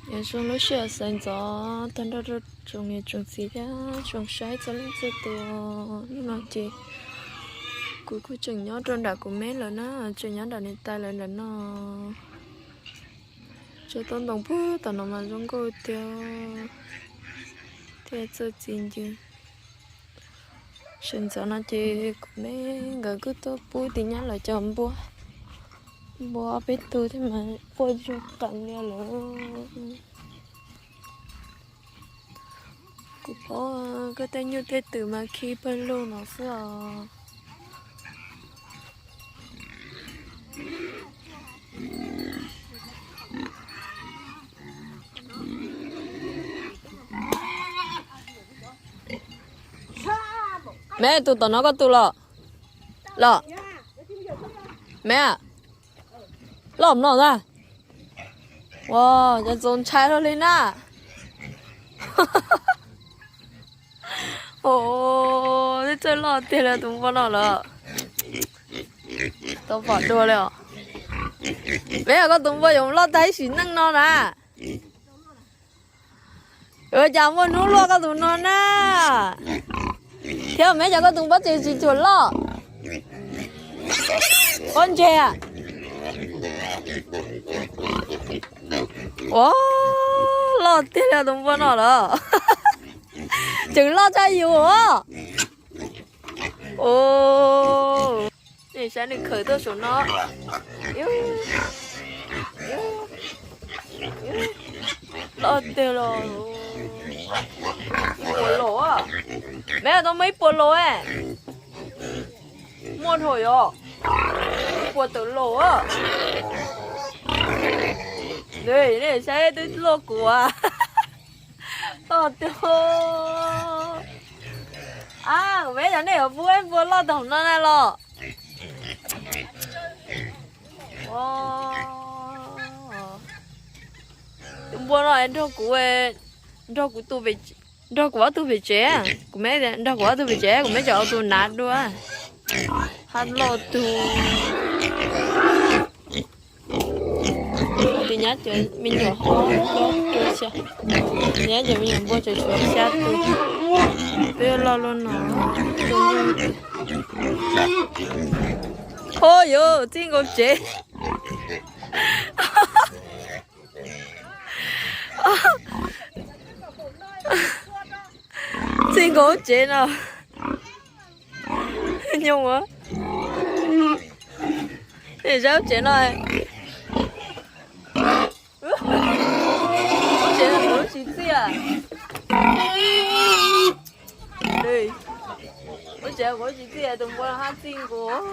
Nyob zoo lub sij hawm sawv ntxov tag nrho rau tsoom niam tsoom txiv thiab tsoom saib txhua leej txhua tus. Hnub no ces kuv kuj tseem nyob rau nram kuv meb lawm na, tseem nyob nram niam tais lawv nram no. Tseem tau ntoo puag tom no mas zoo nkauj tiag, thiab txawj txi ncw. Sawv ntxov no ces kuv meb nkawd kuj tuaj pub tis nyab lawv cov npua, npua ob peb tug thiab mas quaj zoo qees li lawm. Kuv pom koj tej nyuj tej twm mas khi pawg lug no xwb os. Meb, tus tom no koj tus los? Los? Meb, loj mlom na. Ua, cov txaus ntshai luaj li na. Ua, txawj loj tiag li tus npua no lawm. Tau pom dua li os. Meb, koj tus npua yuav loj tag ib sim neej no na. Ua cas muaj hnub luaj koj tus no na? Thiab meb, cas koj tus npua tseem tsis cuag loj? Pob ntseg. Ua, loj tiag li tus npua no lawm. Tseem loj tshaj yus os. Ua, nej saib nws khawm tuaj saum no. Loj tiag los. Ib puas laus. Meb, tau muaj ib puas laus. Muaj dhau yom. Ib puas tawm laus. Nej saib twb luaj kuv. Loj tiag. Meb, yog nej yuav pub ib npua loj tom no na los? Tus npua no nrog kuv, nrog kuv, nrog kuv ob tug pem tsev. Kuv meb nrog kuv ob tug pem tsev, kuv meb cov tus nav dua. Hab loj tug. Tus nyab cov me nyuam hlob hlob dua xya. Nyab cov me nyuam npua tseem tshuav xya tus. Twb loj luaj no. Ua yuv, txij nkaus tsev. Txij nkaus tsev no. Nyoo, saib tsev no. Tsev no kuv tsis txiaj. Ua tsev kuv tsis txiaj, tus npua hab txij nkaus.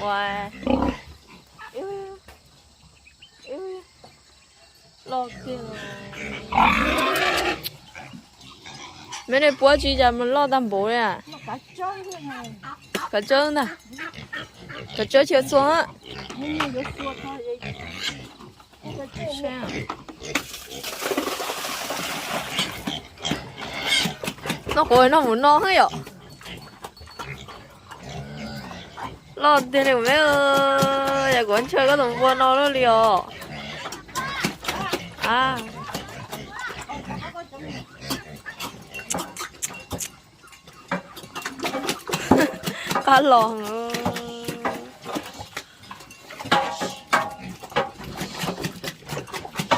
Ua, loj tiag. Meb, nej puab tsi cas mas loj tag npaum li. Kav tsawb ntag. Kav tsawb tsis txhua. Noj quav noj mus no thiab yom. Loj tiag li kuv meb, yog kuv ntshaw koj tus npua no luaj li os. Qab los.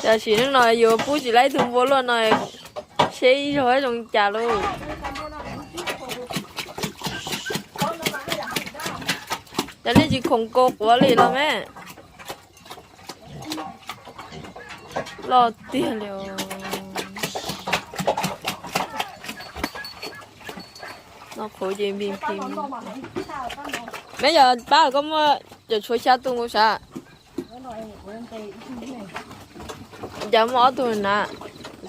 Tam sim neej no yuav pub tsis laib ib tug npua luaj no, seb ib zaug zoo cas lauj. Cas nej tsis khoom kaus quav li los me? Loj tiag li. Noj qhuav ces npis npis. Meb, yog pab koj muaj cov tshuav xya tus nkaus sav? Cas muaj ob tug na?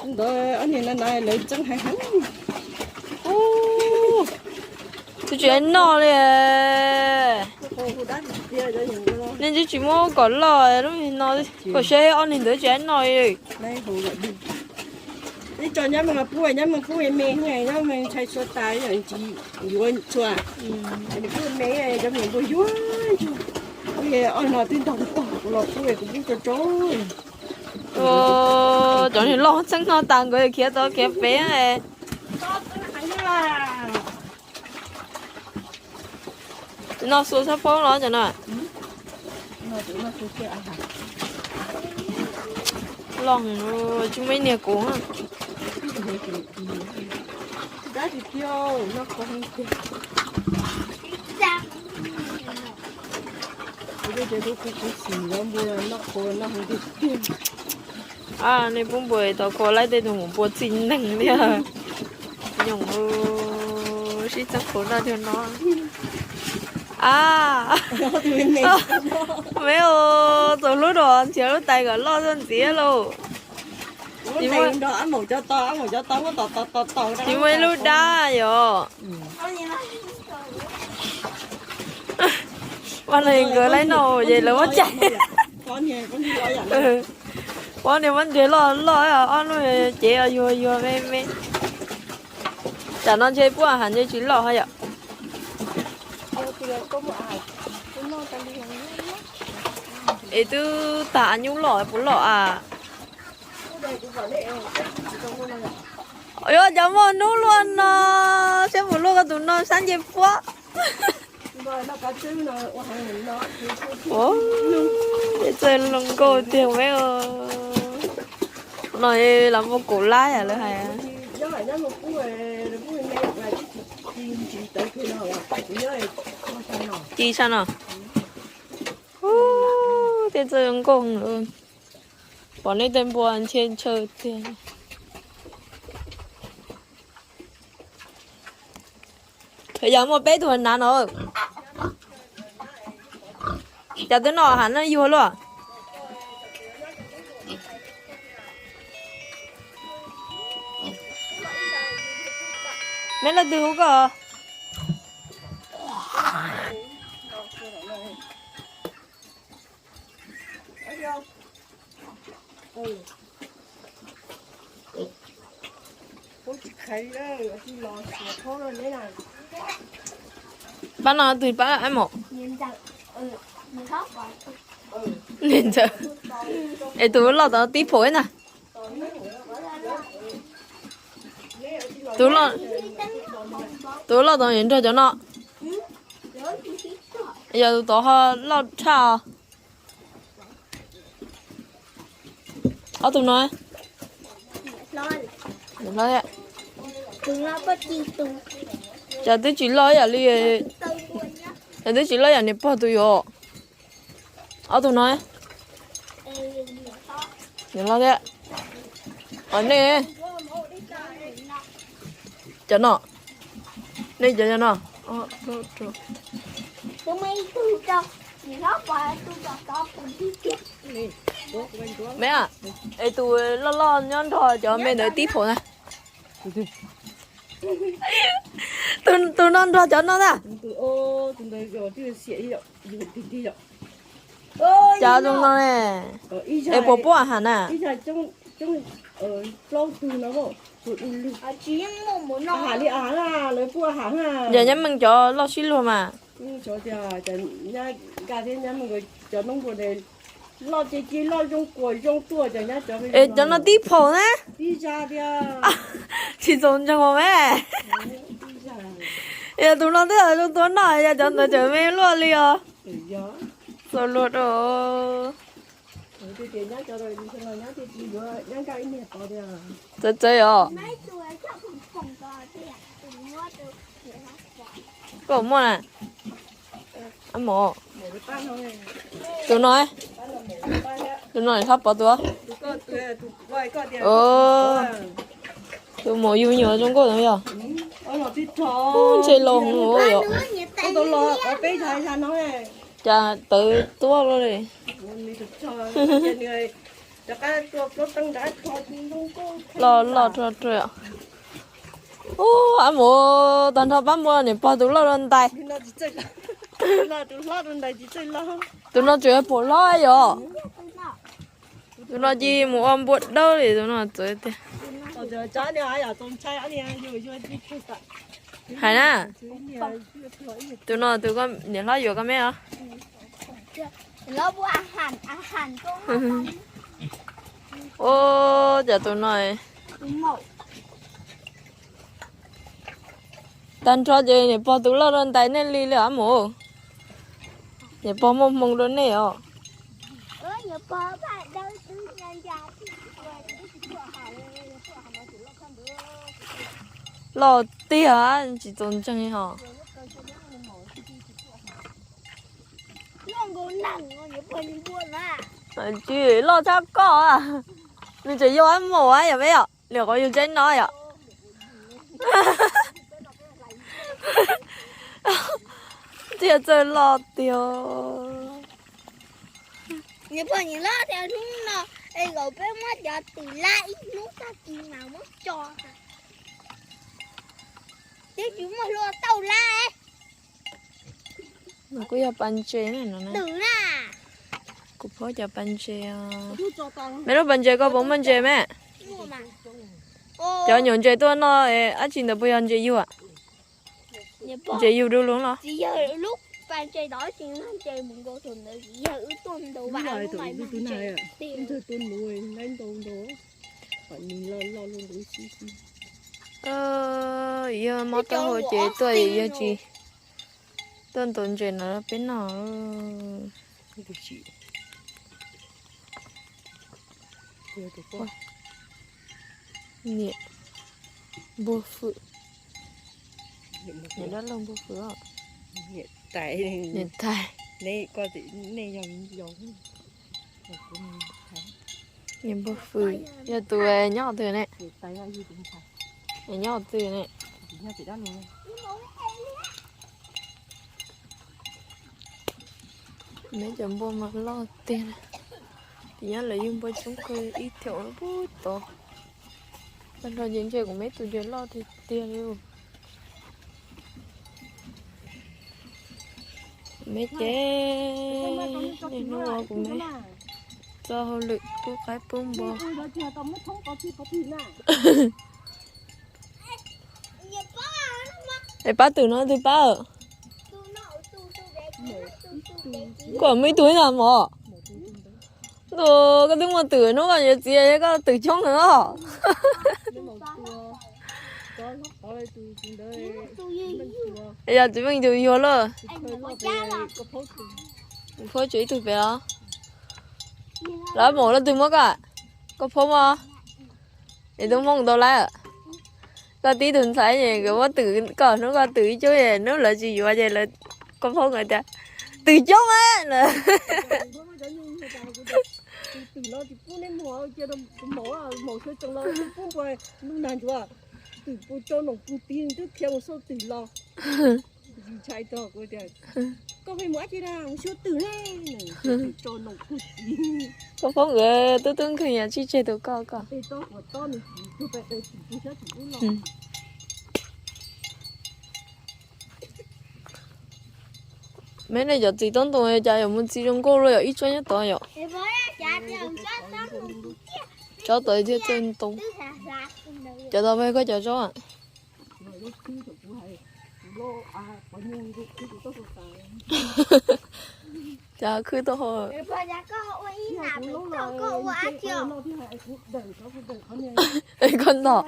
Ntawd ob niag na lawv txeeb heev heev. Twb tsis noj li. Nej twb tsis muab kom loj lub no, kom seb ob niag ntawd tsis noj li. Ib co nyab me los pub, nyab me pub me, nyab me ntshai txhua tas, tsis yuav txhua. Pub me, cov me npua yuav, ob no twb ntog tog. Cov niag loj txheeb no tas nkawd khiav tau khiav pem. No xua txhob paub los cov no. Loj tsis muaj ib niag kuv. Nej pub npua tau kho laib tej tug mus npua txij neeg thiab. Nyoos sib txeeb qhuav noj thiab no. A, me txaus hlub dua nrhiav lub tais kom loj txog ntxiv lauj. Tsis muaj ib lub dab yom. Vaj no nkawd laib noj ces lawv muab cais. Pob niag muab nrhiav loj loj ob lub cev yuag yuag me me. Tam no ntshe puab has ntshe tsis loj hab yom. Es twb tag nyuj loj puas loj a? Yog cov muaj hnub luaj no, saib puas luaj koj tus no sab ncej puab. Txawj zoo nkauj tiag me. No los muaj kaum lab yam lawv hais. Ci sab no. Tej txawj zoo nkauj. Pom nej tej npua ntshe ntshaw tiag. Yog muaj peb tug nav no. Cas twb noj ham no yuag luaj. Me leej twg hu koj? Pab no twg pab ab mom? Niam ntxawm. Es tus loj tod tib phaum ib ntag. Tus loj tod nrog cov no. Yog tus tod ho loj tshaj. Ob tug no. Cas twb tsis loj ib yam li, cas twb tsis loj ib yam niam pog tus yuav. Ob tug no. Niam loj thiab. Nej, cov no. Nej cov no. Me, es tus loj loj nyob nrog cov me ntawd tib phaum na. Tus no nrog cov no na. Cov zoo no ne. Es puas pub a has na? Yog nyob Meeg cov loj sib luag mas. Es cov no tib phaum na. Tsis txaus ntsoov me. Yog tus no twb zoo tua noj, yog cov ntawd tseem me luaj li os. Txaus luag rau. Txawv txawv os. Koj muaj na. Tus no, tus no hab pov tus. Tus maum yug nyuam zoo nkauj yog. Ntshe laus heev yom. Cas tawv tuab li. Loj loj rog rog. Ub, ab mus tag nrho pab npua niam pog tus loj rau ntais. Tus no tseem pom hlob yom. Tus no cia mus ua npua dawb li tus no txawv tiag. Hais na, tus no tus niam hlob yuav koj me os. Ua cas tus no tag nrho ces niam pog tus loj rau ntais nej li li os mus. Niam pog muaj hmoo rau nej os. Loj tiag tsis txaus ntseeg li hos. Tsis loj tshaj koj, nws tseem yog maum yom peb yom, lwm qhov yus tseem no yom. Tiag txawj loj tiag. Niam pog nim loj tiag hnub no, es nkaus peb muab cov twm lab ib hnub tag kis mas muab tso. Twb tsis muaj hlua tauj lab. Nws kuj yog pas ntses no na. Kuv phob cov pas ntses. Meb lub pas ntses koj puas muaj ntses me? Cov nyuam ntses tuaj no, dab tsi ntawd puas yog ntses yuag? Ntses yug du lug los? Yog mob taub hau ces tuaj yog tsis tuaj ntaus ntses no peb noj. Niam npua fwm, niam dab laug npua fwm os. Niam tais, niam npua fwm yog tus nyob twg ne? Nyob twg ne? Neb cov npua mas loj tiag. Tim nyob lawv yug npua coob kawg ib thaum pub tod. Tag nrho ces ntshe kuv meb tus ntses loj tiag tiag li. Kuv meb ces niaj hnub kuv meb txo hauj lwm pub qaib pub npua. Es pab twm no twg pab? Koj muaj ib tug ib na mog. Koj twb muaj twm hnub koj yuav txiv, koj twm coob heev os. Yog txiv meej tus yuag lawm. Phob tsuas ib tug pem os. Lawv maum leej twg muab koj? Koj phob mog. Es tub Hmoob ntau lawm. Koj tib tug ntxhais es nkawd muab twm koj hnub koj twm ib coob es hnub lawv tsis yuav ces koj phob nkawd tias twm coob lawm. Twm no tsis pub neb muag, cia rau maum, maum sawv tsees los pub npua lub nag ntsuav. Twm pus tso noom pus tis twb khiav mus xauj twm los. Ntshai txog kuv tias, koj pheej mus dab tsi na, mus xyuas twm ne. Twm tso noom pus tis. Koj phob nkawd tub tub nkeeg yog tsib tseg tus koj koj. Meb nej cov txiv tob ntoo cas yuav mus txiv zoo nkauj luaj yom, ib tsob nyob tod yom. Tsob tod thiaj txawj ntoo. Cov tod peb koj cov tsob. Cov khwb taub hau. Es koj ntom.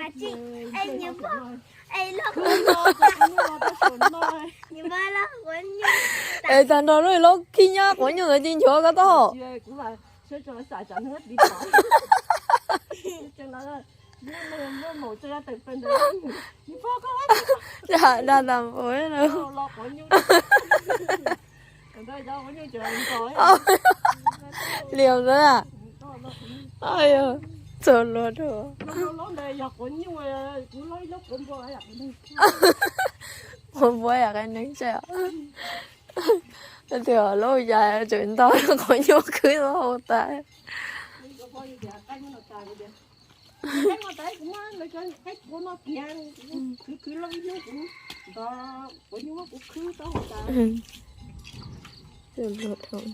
Es tag nrho lub laub khib nyob quav nyuj ntawd tsis nchuav koj taub hau. Dag tas npaum. Liam ntawd. Txog luag rau. Quav npua yam qe neeg tsev. Tus laub yas tseem nto quav nyuj khwb hau tas. Tus luag rau.